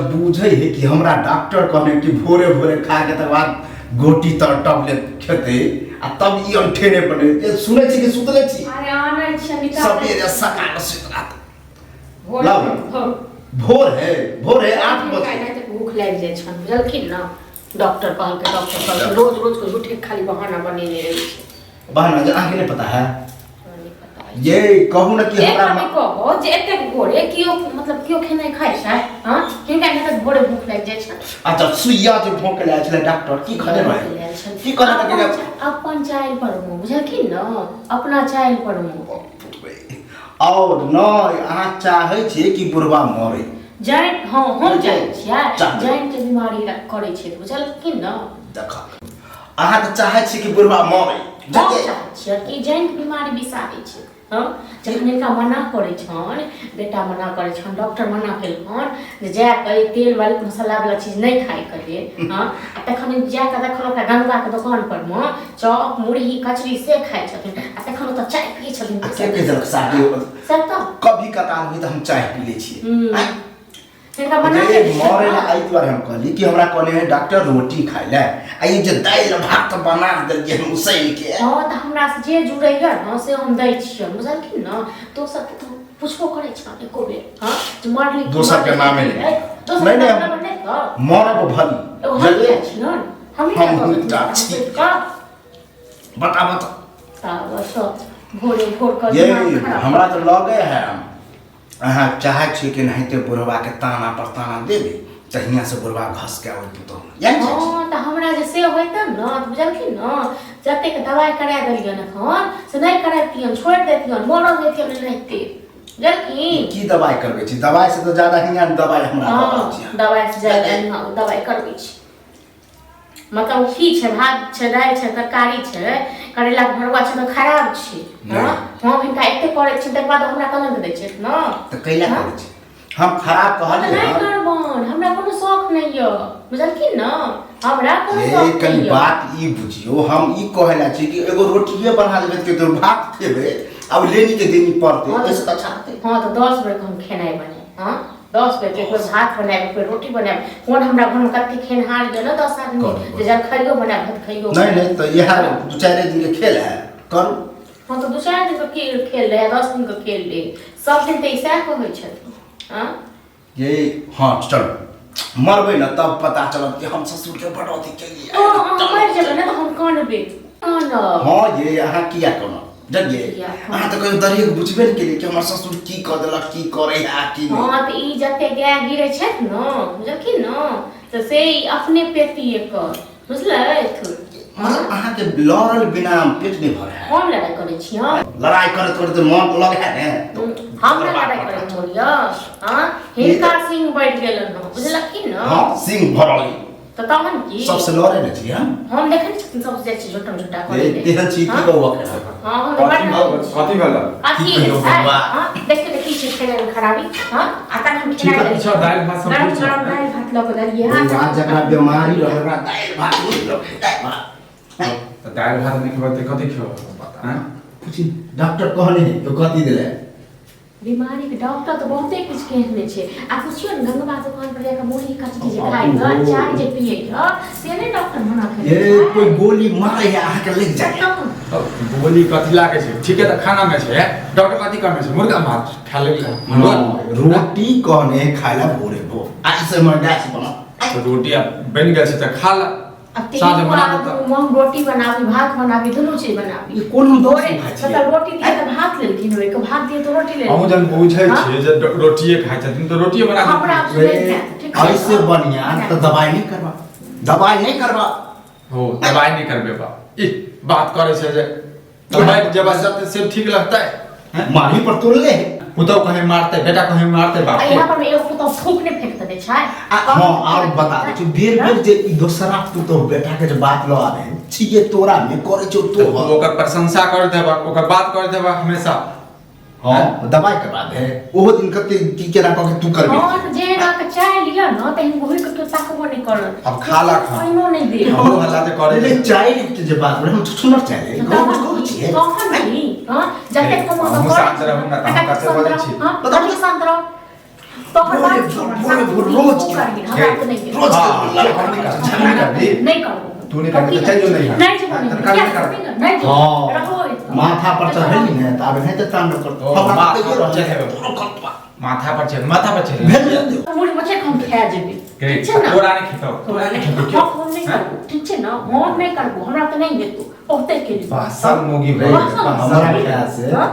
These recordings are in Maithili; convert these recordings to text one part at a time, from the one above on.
बुझै है कि हमरा डॉक्टर कहने कि भोरे भोरे खा के तकर बाद गोटी तर टैबलेट खेतै आ तब ई अंठेने बने जे सुनै छी कि सुतले छी। अरे आनै छियै निकाल। सबेरे सकाल सुति रात। भोर। लाउ। भोर। भोर है, भोर है 8 हुनका बजे। एनाहिते भूख लागि जाइ छनि, बुझलखिन ने? डॉक्टर कहलकै, डॉक्टर कहलकै, रोज रोज के झूठे खाली बहाना बनेने रहै छै। बहाना जे अहाँके नहि पता है। हमरा नहि पता अछि। ये कहू ने कि एक हमरा आदमी कहो जे एतेक भोरे केओ, मतलब केओ खेनाइ खाइ छै? हँ, हिनका एतेक भोरे भूख लागि जाइ छनि। अच्छा, सुइया जे भोंक ले छलै डॉक्टर की कहने रहे? आयल छनि। की कहने रहे? अपन चाइल पर मुँह, बुझलखिन ने? अपना चाइल पर मुँह। और नहि अहाँ चाहै छियै कि बुढ़वा मरे? जाइन, हँ, हम जाइ छियै। चाहबै। जाइन के बीमारी करै छै, बुझलखिन ने? देख, अहाँ तऽ चाहै छी कि बुढ़वा मरे। हम जते चाहै छियै कि जाइन के बीमारी बिसारै छै। हँ, जखन हिनका मना करै छनि, बेटा मना करै छनि, डॉक्टर मना केलकनि जे जा कऽ ई तेल वाला मसाला वाला चीज नहि खाइके लेल, हँ, आ तखन जा कऽ तखन ओकरा गंगाके दोकान पर मे चॉप मुरही कचरी से खाइ छथिन आ तखन ओतऽ चाय पियै छथिन। आ के कहि देलक शादी सब तऽ कभी कतार हुई तऽ हम चाय पी लै छियै। आँय? हिनका मना जे केलखिन मरे ने। ला एहि दुआरे हम कहली कि हमरा कहने है डॉक्टर रोटी खाइ ले आ ई जे दालि भात बना देलियै हम उसैन के। हँ, तऽ हमरा से जे जुड़ैया ने से हम दै छियै, बुझलखिन ने? दोसर के तऽ पुछबो करै छह एको बेर? हँ, जे मरली दोसर के नामे नहि। दोसर नहि, के नहि, नाम नहि तऽ मरब भली। एगो हम किया छियनि? हमही हम किया हुनका कहबै? छी। कऽ बता बता। तऽ सब भोरे भोर कऽ ये दिमाग खराब। हमरा तऽ लगे है अहाँ चाहै छी कि एनाहिते बुढ़वाके ताना पर ताना देबै तऽ हियाँ से बुढ़वा घस के ओहि पुतहु इएह ने चाहै छी? हँ, तऽ हमरा जे से होइतन ने तऽ बुझलखिन ने, जतेक दवाइ करा देलियनि एखन से नहि करैतियनि, छोड़ि दैतियनि, मरल जैतियनि एनाहिते, बुझलखिन? की दवाइ करबै छी? दवाइ से तऽ ज्यादा हियाँ दवाइ हमरा दऽ रहल छी। हँ, दवाइ से ज्यादा हियाँ दवाइ करबै छी। मतलब की छै? भात छै, दालि छै, तरकारी छै, करैलाके भरुआ छै, तऽ खराब छै? नहि। हँ, हम हिनका एते करै छी तकर बाद हमरा कलंक दै छथि ने। तऽ कैला हँ? करै छी? हम खराब तऽ कहलियै? नहि हन? करबनि, हमरा कोनो शौक नहि यऽ, बुझलखिन ने? हमरा कोनो ए शौक नहि कनि यऽ। बात ई बुझियौ, हम ई कहै लए छी कि एगो रोटिए बना देबै तऽ केकरो भात खेबै आब लेनी के देनी पड़तै। हँ। एहिसँ तऽ अच्छा रहतै। हँ, तऽ 10 बेरके हम खेनाइ बनेब। हँ, 10 बेर एक बेर भात बनायब, एक बेर रोटी बनायब। कोन हमरा घरमे कते खेनहार यऽ ने, 10 आदमी। करू, जे जलखैयो बनायब, भात खैयो। नहि नहि, तऽ इएह दू चारि दिन के खेल है, करू। हँ, तऽ 2-4 दिन के खेल रहै, 10 दिन के खेल रहै, सब दिन तऽ ई सएह कहै छथिन। हँ। ये हँ, चलू, मरबै ने तब पता चलत कि हम ससुर के बड़ अथी केलियै। हँ, अहाँ मरि जेबै ने तऽ हम कानबे, कानब। हँ, ये अहाँ किया कहब जानलियै? किया? अहाँ तऽ कहियो दरेग बुझबे ने केलियै कि हमर ससुर की कऽ देलक, की करै है की नहि। हँ, तऽ ई जते गाय गिरै छथि ने, बुझलखिन ने, तऽ से ई अपने पेती एकर, बुझलथि? मतलब अहाँके लड़ल बिना पेट नहि भरै है? हम लड़ाइ करै छी? हम लड़ाइ करैत करैत मन लग है ने तो हमरा लड़ाइ करै मोन यऽ? हँ, हिनका सिंह बढ़ि गेलन हँ, बुझलखिन ने? हँ, सिंह भरल। तऽ तहन की? सबसे लड़े ने छी हम। हम देखै नहि छथिन, सब जाइ छी झोटम झोटा करै ए, लए। तेहन छी की हँ? कहू अखन? हँ, हम तऽ कथी बड़ भेल? कथी भेल? अथी की कहियौ है, बौआ? हँ, देखियौ ने की छै खेनाइमे खराबी। हँ, आ तखन ठीक खेनाइ है, छौ, दालि भात सब गरम ठीक छौ। गरम दालि भात लऽ कऽ देलियै हँ। बौआ, जकरा बीमारी रहै ओकरा दालि भात नहि लगै, दालि भात। तऽ दालि भात नहि खेबै तऽ कथी खेबै? आँय? पूछी, डॉक्टर कहने है तो कथी दिले? बीमारी के डॉक्टर तऽ बहुते किछु कहने छै। आ पुछियौ ने, गंगवा दुकान पर जाकऽ मुरही कचरी जे खाइ के, चाय जे पियै के, से नहि डॉक्टर मना केने ये छै? कोई गोली मारे है अहाँके लग जाए। तहन तऽ गोली कथी लागै छै? ठीके तऽ खानामे छै। डॉक्टर कथी कहने छै? मुर्गा माछ खाय लगलै? रोटी कहने है खाय ला भोरे भोर, आ इसे हमर गैस बनल। तऽ रोटी आब बनि गेल छै तऽ खा ला। अब साँझमे तीन बना आदमी देतऽ। हम रोटी बनाबी, भात बनाबी, दुनू चीज बनाबी। ई कोन हम दोस्त भोरे भाई छियै? मतलब रोटी दिए तऽ भात लेलखिन, ओहि के भात दिए तऽ रोटी अहूँ लेलखिन। जहन बुझै हाँ? छियै जे रोटिए खाइ छथिन तऽ रोटिए बना हमरा देथिन। आब नहि हैत, ठीक छै? ऐसे बढ़िया तऽ दवाई नहीं करबा, दवाई नहीं करबा। हो, दवाइ नहि करबे बा, ई बात करै छै जे दवाइ जब जब से ठीक लगतै हैं? माही पर तुरले है। पुतहु कहीं मारतै, बेटा कहीं मारतै बाप आ के। यहाँ पर एगो पुतहु थूक नहि फेंक देने छै। आ हाँ, और बता दै छी, बेर बेर जे ई दोसरा पुतोह बेटा के जे बात लऽ आबे छियै, तोरा में करै छौ तो तो ओकर प्रशंसा करैत हेबा, ओकर बात करैत हेबा हमेशा। हाँ, दवाई करबा दे। ओहो दिन कते की केना कऽ के तू करबे। हाँ, तऽ जे अहाँके चाय लिअ ने तऽ घुरि कऽ केओ ताकबो नहि करत। अब खा ला खा। पानिओ नहि देत। हमरो हल्ला तऽ करै नहीं, चाय के जे बात भेलै, हम सुनर चाय ले गाँव कहै छियै। तहन की? हाँ, जतेक हम अहाँ हमहूँ करै शान्त रहू ने, तऽ हम छी, कते बजै छी? हाँ, कते शान्त रहू। तोहर भोरे बात भोर, छोड़, भोरे भोर सासु रोज तू करही, हमरा तऽ नहि रोज हाँ, लड़का हम नहीं करबी, तू नहीं करबी। नहि करबो। तू नहीं करबी तऽ चलि जो नैहर। नहि जेबो नैहर। तरकारी किया नहीं करबी। करबी ने? नहि जेबो। हाँ। रहबो एतऽ। माथा पर चढ़ेली ने तऽ आब नहि तऽ तांडव करतौ। ओ, हमरा माथा तैयो पर रहै। चढ़ेबै। तोरो करतौ। माथा पर चढ़, माथा पर चढ़। भेल जेतौ। मुड़ी मछली हम खा जेबै। ठीक छै ने? तोरा नहि खेतौ, तोरा नहि खेतौ क्यों? हम नहि करबो, ठीक छै ने? हम नहि करबो, हमरा तऽ नहि हेतौ। बहुते केली। बासन मोगी भए गेल, बासन हमरा मोगी। ख्याल से हाँ?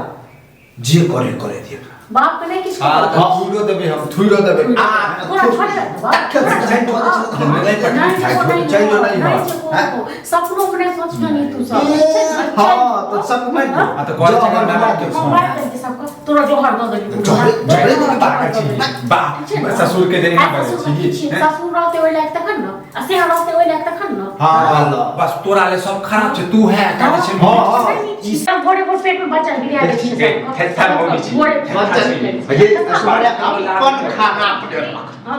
जे करे करे दिए। बाप के नहि किछु हाँ, कहलकै। तऽ थुइरो देबै हम, थुइरो देबै। आ, तोरा छोड़ि देतौ बाप। तखन से जाइन कऽ दै छै, नहि पटकी नहि खाइ, जेबो, नहि चलि जो जेबो, नैहर। नहि जेबो। हैं? सपनो मे नहि सोचना नहीं तू सब। ठीक छै ने? हाँ, तऽ सब मारि दे। आ, तऽ कहै छै जहर मारि मारि दे। दे। हम मारि देलकै सबके। तोरा जोहर दऽ देलियौ। जोहर- जोहरे देलकै। बाप छी, बाप, ससुर के देने आ, बजै ससुर छी, की छी? हैं? ससुर रहतै ओहि लायक तखन ने, आ से रहतै ओहि लायक तखन ने। हाँ, हाँ। बस तोरा ले सब खराब छै, तू है, काहे छै? हाँ, हाँ। ई सब भोरे भोर पेट में बचल गिरा दै छै सबके। थेथर मौगी छी। भोरे भोर बच्चा, ये ऐश्वर्या अपन खाना अपने रख। हाँ।